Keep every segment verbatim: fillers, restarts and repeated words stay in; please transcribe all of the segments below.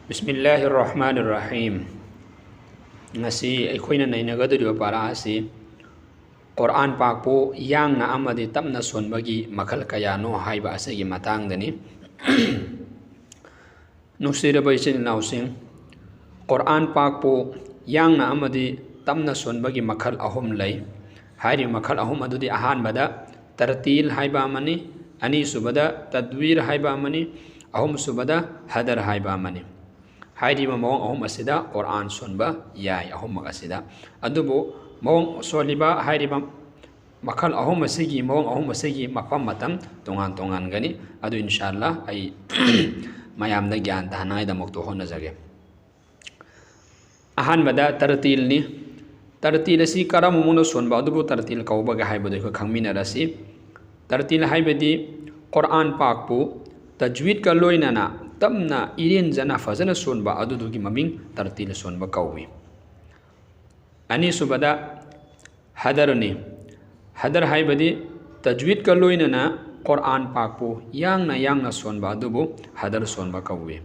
ꯕꯤꯁꯃꯤꯜꯂꯥꯍꯤꯔ ꯔꯍꯃꯥꯅꯤꯔ ꯔꯍꯤꯝ꯫ ꯉꯁꯤ ꯑꯩꯈꯣꯏꯅ ꯅꯩꯅꯒꯗꯧꯔꯤꯕ ꯄꯥꯔꯥ ꯑꯁꯤ ꯀꯨꯔꯥꯟ ꯄꯥꯛꯄꯨ ꯌꯥꯡꯅ ꯑꯃꯗꯤ ꯇꯞꯅ ꯁꯣꯟꯕꯒꯤ ꯃꯈꯜ ꯀꯌꯥꯅꯣ ꯍꯥꯏꯕ ꯑꯁꯤꯒꯤ ꯃꯇꯥꯡꯗꯅꯤ꯫ ꯅꯨꯡꯁꯤꯔꯕ ꯏꯆꯤꯟ ꯏꯅꯥꯎꯁꯤꯡ, ꯀꯨꯔꯥꯟ ꯄꯥꯛꯄꯨ ꯌꯥꯡꯅ ꯑꯃꯗꯤ ꯇꯞꯅ ꯁꯣꯟꯕꯒꯤ ꯃꯈꯜ ꯑꯍꯨꯝ ꯂꯩ꯫ ꯍꯥꯏꯔꯤꯕ ꯃꯈꯜ ꯑꯍꯨꯝ ꯑꯗꯨꯗꯤ ꯑꯍꯥꯟꯕꯗ ꯇꯔꯇꯤꯜ ꯍꯥꯏꯕ ꯑꯃꯅꯤ, ꯑꯅꯤꯁꯨꯕꯗ ꯇꯗꯋꯤꯔ ꯍꯥꯏꯕ ꯑꯃꯅꯤ, ꯑꯍꯨꯝꯁꯨꯕꯗ ꯍꯗꯔ ꯍꯥꯏꯕ ꯑꯃꯅꯤ꯫ ꯍꯥꯏꯔꯤꯕ ꯃꯑꯣꯡ ꯑꯍꯨꯝ ꯑꯁꯤꯗ ꯀꯨꯔꯥꯟ ꯁꯣꯟꯕ ꯌꯥꯏ, ꯑꯍꯨꯝꯃꯛ ꯑꯁꯤꯗ꯫ ꯑꯗꯨꯕꯨ ꯃꯑꯣꯡ ꯁꯣꯜꯂꯤꯕ ꯍꯥꯏꯔꯤꯕ ꯃꯈꯜ ꯑꯍꯨꯝ ꯑꯁꯤꯒꯤ, ꯃꯑꯣꯡ ꯑꯍꯨꯝ ꯑꯁꯤꯒꯤ ꯃꯐꯝ ꯃꯇꯝ ꯇꯣꯉꯥꯟ ꯇꯣꯉꯥꯟꯒꯅꯤ꯫ ꯑꯗꯨ ꯏꯟꯁꯥ ꯑꯜꯂꯥ ꯑꯩ ꯃꯌꯥꯝꯗ ꯒ꯭ꯌꯥꯟ ꯇꯥꯍꯟꯅꯉꯥꯏꯗꯃꯛꯇ ꯍꯣꯠꯅꯖꯒꯦ꯫ ꯑꯍꯥꯟꯕꯗ ꯇꯔꯇꯤꯜꯅꯤ꯫ ꯇꯔꯇꯤꯜ ꯑꯁꯤ ꯀꯔꯝꯕ ꯃꯑꯣꯡꯗ ꯁꯣꯟꯕ ꯑꯗꯨꯕꯨ ꯇꯔꯇꯤꯜ ꯀꯧꯕꯒꯦ ꯍꯥꯏꯕꯗꯨ ꯑꯩꯈꯣꯏ ꯈꯪꯃꯤꯟꯅꯔꯁꯤ꯫ ꯇꯔꯇꯤꯜ ꯍꯥꯏꯕꯗꯤ ꯀꯨꯔꯥꯟ ꯄꯥꯛꯄꯨ ꯇꯖꯋꯤꯗꯀ ꯂꯣꯏꯅꯅ ꯇꯞꯅ ꯏꯔꯦꯟꯖꯅ ꯐꯖꯅ ꯁꯣꯟꯕ ꯑꯗꯨꯗꯨꯒꯤ ꯃꯃꯤꯡ ꯇꯔꯇꯤꯜ ꯁꯣꯟꯕ ꯀꯧꯏ꯫ ꯑꯅꯤꯁꯨꯕꯗ ꯍꯗꯔꯅꯤ꯫ ꯍꯗꯔ ꯍꯥꯏꯕꯗꯤ ꯇꯖꯋꯤꯗꯀ ꯂꯣꯏꯅꯅ ꯀꯨꯔꯥꯟ ꯄꯥꯛꯄꯨ ꯌꯥꯡꯅ ꯌꯥꯡꯅ ꯁꯣꯟꯕ ꯑꯗꯨꯕꯨ ꯍꯗꯔ ꯁꯣꯟꯕ ꯀꯧꯏ꯫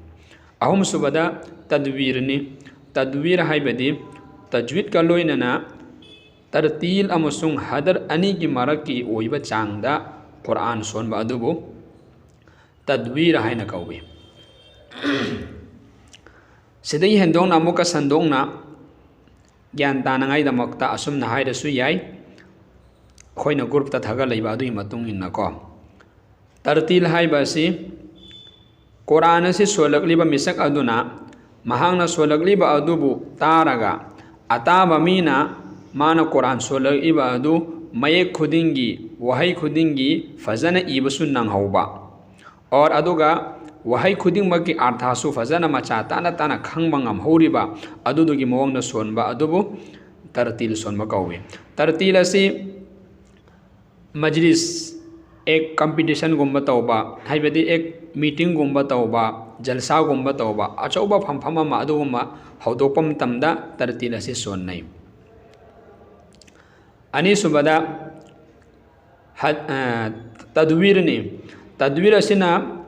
ꯑꯍꯨꯝꯁꯨꯕꯗ ꯇꯗꯋꯤꯔꯅꯤ꯫ ꯇꯗꯋꯤꯔ ꯍꯥꯏꯕꯗꯤ ꯇꯖꯋꯤꯗꯀ ꯂꯣꯏꯅꯅ ꯇꯔꯇꯤꯜ ꯑꯃꯁꯨꯡ ꯍꯗꯔ ꯑꯅꯤꯒꯤ ꯃꯔꯛꯀꯤ ꯑꯣꯏꯕ ꯆꯥꯡꯗ ꯀꯨꯔꯥꯟ ꯁꯣꯟꯕ ꯑꯗꯨꯕꯨ ꯇꯗꯋꯤꯔ ꯍꯥꯏꯅ ꯀꯧꯏ꯫ ꯁꯤꯗꯒꯤ ꯍꯦꯟꯗꯣꯛꯅ ꯑꯃꯨꯛꯀ ꯁꯟꯗꯣꯛꯅ ꯒ꯭ꯌꯥꯟ ꯇꯥꯅꯉꯥꯏꯗꯃꯛꯇ ꯑꯁꯨꯝꯅ ꯍꯥꯏꯔꯁꯨ ꯌꯥꯏ, ꯑꯩꯈꯣꯏꯅ ꯒ꯭ꯔꯨꯞꯇ ꯊꯥꯒꯠꯂꯛꯏꯕ ꯑꯗꯨꯒꯤ ꯃꯇꯨꯡ ꯏꯟꯅꯀꯣ꯫ ꯇꯔꯇꯤꯜ ꯍꯥꯏꯕ ꯑꯁꯤ ꯀꯨꯔꯥꯟ ꯑꯁꯤ ꯁꯣꯜꯂꯛꯂꯤꯕ ꯃꯤꯁꯛ ꯑꯗꯨꯅ ꯃꯍꯥꯛꯅ ꯁꯣꯜꯂꯛꯂꯤꯕ ꯑꯗꯨꯕꯨ ꯇꯥꯔꯒ, ꯑꯇꯥꯕ ꯃꯤꯅ ꯃꯥꯅ ꯀꯨꯔꯥꯟ ꯁꯣꯜꯂꯛꯂꯤꯕ ꯑꯗꯨ ꯃꯌꯦꯛ ꯈꯨꯗꯤꯡꯒꯤ, ꯋꯥꯍꯩ ꯈꯨꯗꯤꯡꯒꯤ ꯐꯖꯅ ꯏꯕꯁꯨ ꯅꯪꯍꯧꯕ, ꯑꯣꯔ ꯑꯗꯨꯒ ꯋꯥꯍꯩ ꯈꯨꯗꯤꯡꯃꯛꯀꯤ ꯑꯥꯔꯊꯥꯁꯨ ꯐꯖꯅ ꯃꯆꯥ ꯇꯥꯅ ꯇꯥꯅ ꯈꯪꯕ ꯉꯝꯍꯧꯔꯤꯕ ꯑꯗꯨꯗꯨꯒꯤ ꯃꯑꯣꯡꯗ ꯁꯣꯟꯕ ꯑꯗꯨꯕꯨ ꯇꯔꯇꯤꯜ ꯁꯣꯟꯕ ꯀꯧꯏ꯫ ꯇꯔꯇꯤꯜ ꯑꯁꯤ ꯃꯖꯂꯤꯁ, ꯑꯦꯛ ꯀꯝꯄꯤꯇꯤꯁꯟꯒꯨꯝꯕ ꯇꯧꯕ, ꯍꯥꯏꯕꯗꯤ ꯑꯦꯛ ꯃꯤꯇꯤꯡꯒꯨꯝꯕ ꯇꯧꯕ, ꯖꯜꯁꯥꯒꯨꯝꯕ ꯇꯧꯕ, ꯑꯆꯧꯕ ꯐꯝꯐꯝ ꯑꯃ ꯑꯗꯨꯒꯨꯝꯕ ꯍꯧꯗꯣꯛꯄ ꯃꯇꯝꯗ ꯇꯔꯇꯤꯜ ꯑꯁꯤ ꯁꯣꯟꯅꯩ꯫ ꯑꯅꯤꯁꯨꯕꯗ ꯍ-, ꯑ, ꯇꯗꯋꯤꯔꯅꯤ꯫ ꯇꯗꯋꯤꯔ ꯑꯁꯤꯅ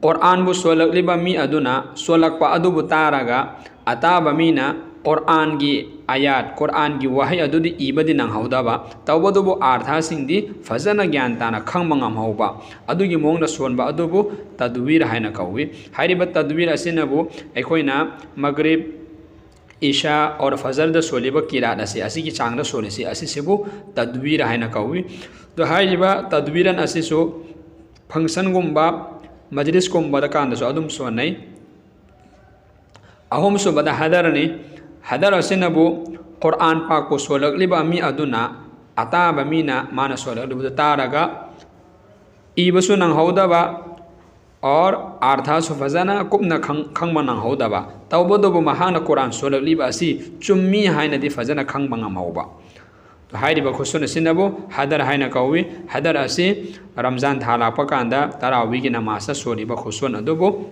ꯀꯨꯔꯥꯟꯕꯨ ꯁꯣꯜꯂꯛꯂꯤꯕ ꯃꯤ ꯑꯗꯨꯅ ꯁꯣꯜꯂꯛꯄ ꯑꯗꯨꯕꯨ ꯇꯥꯔꯒ, ꯑꯇꯥꯕ ꯃꯤꯅ ꯀꯨꯔꯥꯟꯒꯤ ꯑꯥꯌꯥꯠ, ꯀꯨꯔꯥꯟꯒꯤ ꯋꯥꯍꯩ ꯑꯗꯨꯗꯤ ꯏꯕꯗꯤ ꯅꯪꯍꯧꯗꯕ, ꯇꯧꯕꯇꯕꯨ ꯑꯥꯔꯊꯥꯁꯤꯡꯗꯤ ꯐꯖꯅ ꯒ꯭ꯌꯥꯟ ꯇꯥꯅ ꯈꯪꯕ ꯉꯝꯍꯧꯕ, ꯑꯗꯨꯒꯤ ꯃꯑꯣꯡꯗ ꯁꯣꯟꯕ ꯑꯗꯨꯕꯨ ꯇꯗꯋꯤꯔ ꯍꯥꯏꯅ ꯀꯧꯏ꯫ ꯍꯥꯏꯔꯤꯕ ꯇꯗꯋꯤꯔ ꯑꯁꯤꯅꯕꯨ ꯑꯩꯈꯣꯏꯅ ꯃꯒ꯭ꯔꯤꯕ, ꯏꯁꯥ ꯑꯣꯔ ꯐꯖꯔꯗ ꯁꯣꯜꯂꯤꯕ ꯀꯤꯔꯥꯠ ꯑꯁꯤ, ꯑꯁꯤꯒꯤ ꯆꯥꯡꯗ ꯁꯣꯜꯂꯤꯁꯤ, ꯑꯁꯤꯁꯤꯕꯨ ꯇꯗꯋꯤꯔ ꯍꯥꯏꯅ ꯀꯧꯏ꯫ ꯑꯗꯣ ꯍꯥꯏꯔꯤꯕ ꯇꯗꯋꯤꯔꯟ ꯑꯁꯤꯁꯨ ꯐꯪꯁꯟꯒꯨꯝꯕ, ꯃꯖꯂꯤꯁꯀꯨꯝꯕꯗ ꯀꯥꯟꯗꯁꯨ ꯑꯗꯨꯝ ꯁꯣꯟꯅꯩ꯫ ꯑꯍꯨꯝꯁꯨꯕꯗ ꯍꯗꯔꯅꯤ꯫ ꯍꯗꯔ ꯑꯁꯤꯅꯕꯨ ꯀꯨꯔꯥꯟ ꯄꯥꯛꯄꯨ ꯁꯣꯜꯂꯛꯂꯤꯕ ꯃꯤ ꯑꯗꯨꯅ ꯑꯇꯥꯕ ꯃꯤꯅ ꯃꯥꯅ ꯁꯣꯜꯂꯛꯂꯤꯕꯗꯨ ꯇꯥꯔꯒ ꯏꯕꯁꯨ ꯅꯪꯍꯧꯗꯕ, ꯑꯣꯔ ꯑꯥꯔꯊꯁꯨ ꯐꯖꯅ ꯀꯨꯞꯅ ꯈꯪ-, ꯈꯪꯕ ꯅꯪꯍꯧꯗꯕ, ꯇꯧꯕꯇꯕꯨ ꯃꯍꯥꯛꯅ ꯀꯨꯔꯥꯟ ꯁꯣꯜꯂꯛꯂꯤꯕ ꯑꯁꯤ ꯆꯨꯝꯃꯤ ꯍꯥꯏꯅꯗꯤ ꯐꯖꯅ ꯈꯪꯕ ꯉꯝꯍꯧꯕ꯫ ꯍꯥꯏꯔꯤꯕ ꯈꯨꯠꯁꯣꯟ ꯑꯁꯤꯅꯕꯨ ꯍꯗꯔ ꯍꯥꯏꯅ ꯀꯧꯏ꯫ ꯍꯗꯔ ꯑꯁꯤ ꯔꯝꯖꯥꯟ ꯊꯥ ꯂꯥꯛꯄ ꯀꯥꯟꯗ ꯇꯔꯥꯋꯤꯒꯤ ꯅꯃꯥꯖꯇ ꯁꯣꯜꯂꯤꯕ ꯈꯨꯠꯁꯣꯟ ꯑꯗꯨꯕꯨ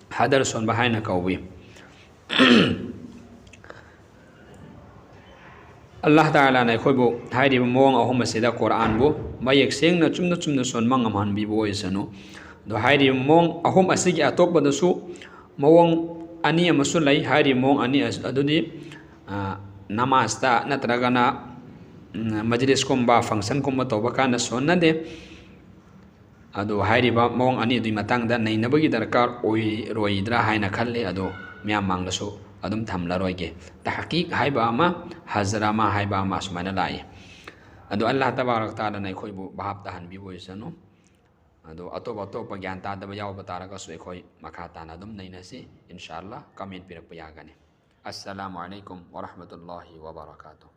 ꯍꯗꯔ ꯁꯣꯟꯕ ꯍꯥꯏꯅ ꯀꯧꯏ꯫ ꯑꯜꯂꯥꯍ ꯇꯥꯂꯥꯅ ꯑꯩꯈꯣꯏꯕꯨ ꯍꯥꯏꯔꯤꯕ ꯃꯑꯣꯡ ꯑꯍꯨꯝ ꯑꯁꯤꯗ ꯀꯨꯔꯥꯟꯕꯨ ꯃꯌꯦꯛ ꯁꯦꯡꯅ ꯆꯨꯝꯅ ꯆꯨꯝꯅ ꯁꯣꯟꯕ ꯉꯝꯍꯟꯕꯤꯕ ꯑꯣꯏꯁꯅꯨ꯫ ꯑꯗꯣ ꯍꯥꯏꯔꯤꯕ ꯃꯑꯣꯡ ꯑꯍꯨꯝ ꯑꯁꯤꯒꯤ ꯑꯇꯣꯞꯄꯗꯁꯨ ꯃꯑꯣꯡ ꯑꯅꯤ ꯑꯃꯁꯨ ꯂꯩ꯫ ꯍꯥꯏꯔꯤꯕ ꯃꯑꯣꯡ ꯑꯅꯤ ꯑꯁ-, ꯑꯗꯨꯗꯤ, ꯑ, ꯅꯃꯥꯖꯇ ꯅꯠꯇ꯭ꯔꯒꯅ, ꯎꯝ, ꯃꯖꯂꯤꯁꯀꯨꯝꯕ, ꯐꯪꯁꯟꯒꯨꯝꯕ ꯇꯧꯕ ꯀꯥꯟꯗ ꯁꯣꯟꯅꯗꯦ꯫ ꯑꯗꯨ ꯍꯥꯏꯔꯤꯕ ꯃꯑꯣꯡ ꯑꯅꯤ ꯑꯗꯨꯒꯤ ꯃꯇꯥꯡꯗ ꯅꯩꯅꯕꯒꯤ ꯗꯔꯀꯥꯔ ꯑꯣꯏꯔꯣꯏꯗ꯭ꯔꯥ ꯍꯥꯏꯅ ꯈꯜꯂꯤ꯫ ꯑꯗꯨ ꯃꯌꯥꯝ ꯃꯥꯡꯗꯁꯨ ꯑꯗꯨꯝ ꯊꯝꯂꯔꯣꯏꯒꯦ꯫ ꯇꯍꯀꯤꯛ ꯍꯥꯏꯕ ꯑꯃ, ꯍꯖꯔ ꯑꯃ ꯍꯥꯏꯕ ꯑꯃ ꯑꯁꯨꯃꯥꯏꯅ ꯂꯥꯛꯏ꯫ ꯑꯗꯨ ꯑꯜꯂꯥꯍ ꯇꯕꯥꯔꯛ ꯇꯥꯂꯥꯅ ꯑꯩꯈꯣꯏꯕꯨ ꯚꯥꯞ ꯇꯥꯍꯟꯕꯤꯕ ꯑꯣꯏꯁꯅꯨ꯫ ꯑꯗꯣ ꯑꯇꯣꯞ ꯑꯇꯣꯞꯄ ꯒ꯭ꯌꯥꯟ ꯇꯥꯗꯕ ꯌꯥꯎꯕ ꯇꯥꯔꯒꯁꯨ ꯑꯩꯈꯣꯏ ꯃꯈꯥ ꯇꯥꯅ ꯑꯗꯨꯝ ꯅꯩꯅꯁꯤ, ꯏꯟꯁꯥ ꯑꯜꯂꯥꯍ꯫ ꯀꯃꯦꯟ ꯄꯤꯔꯛꯄ ꯌꯥꯒꯅꯤ꯫ ꯑꯁꯁꯂꯥꯃꯨ ꯑꯂꯩꯀꯨꯝ ꯋꯔꯍꯃꯇꯨꯜꯂꯥꯍꯤ ꯋꯕꯔꯀꯥꯇꯨꯍ꯫